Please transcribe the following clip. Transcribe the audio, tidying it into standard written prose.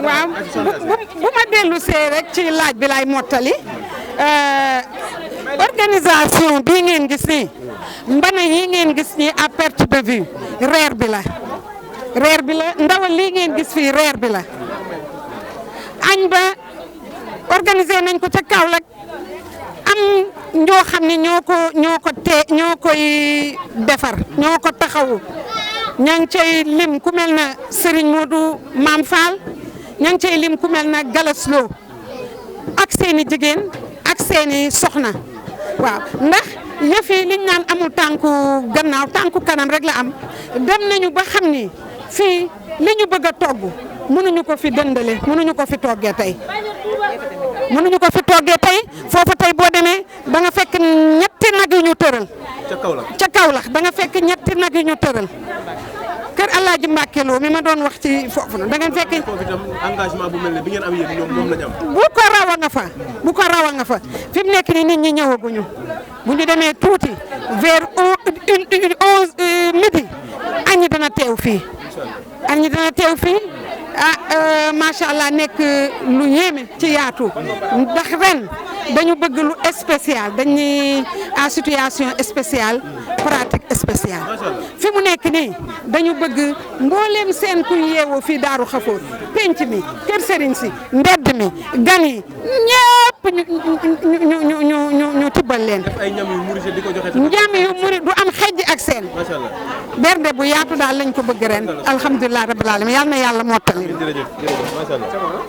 waaw bu ma dellu see rek ci laaj bi lay mottali organisation bii ngeen gis nii mbana yi ngeen gis nii à perte de vue reer bi la ndawal lii ngeen gis fii reer bi la añ ba organisé nañ ko ca Kaolack am ñoo xam ne ñoo koy defar ñoo ko taxawu ña ngi cay lim ku mel na Serigne Modou Mam Fall ña ngi cay lim ku mel na Galas Lo ak seeni jigéen ak seeni soxna waaw ndax yëf yi liñ naan amul tànku gannaaw tànku kanam rek la am dem nañu ba xam ni fii li ñu bëgg a togg mënuñu ko fi dëndale mënuñu ko fi toggee tey foofu tey boo demee da nga fekk ñetti nag yu ñu tëral ca Kaolack da nga fekk ñetti nag yu ñu tëral kër Alaaji Mbàkke Lo mi ma doon wax ci foofu na da ngeen fekk engagement bu mel ne bi ngeen am yéen ñoom lañ am bu ko rawa nga fa fi mu nekk ni nit ñi ñëwaguñu bu ñu demee tuuti vers 11 midi añi dana teew fii macha allah nekk lu yéeme ci yaatu ndax ren dañu bëgg lu spécial dañuy à situation spéciale pratique spéciale fi mu nekk nii dañu bëgg mbooleem seen ku yeewoo fii Daaru Xafoor penc mi kër sëriñ si mbedd mi gan yi ñëpp ñu tibbal leen ñam yu muri du am xejj ak seen berde bu yaatu daal lañ ko bëgg ren alhamdulilah rabbil alamin yal na yàlla mottali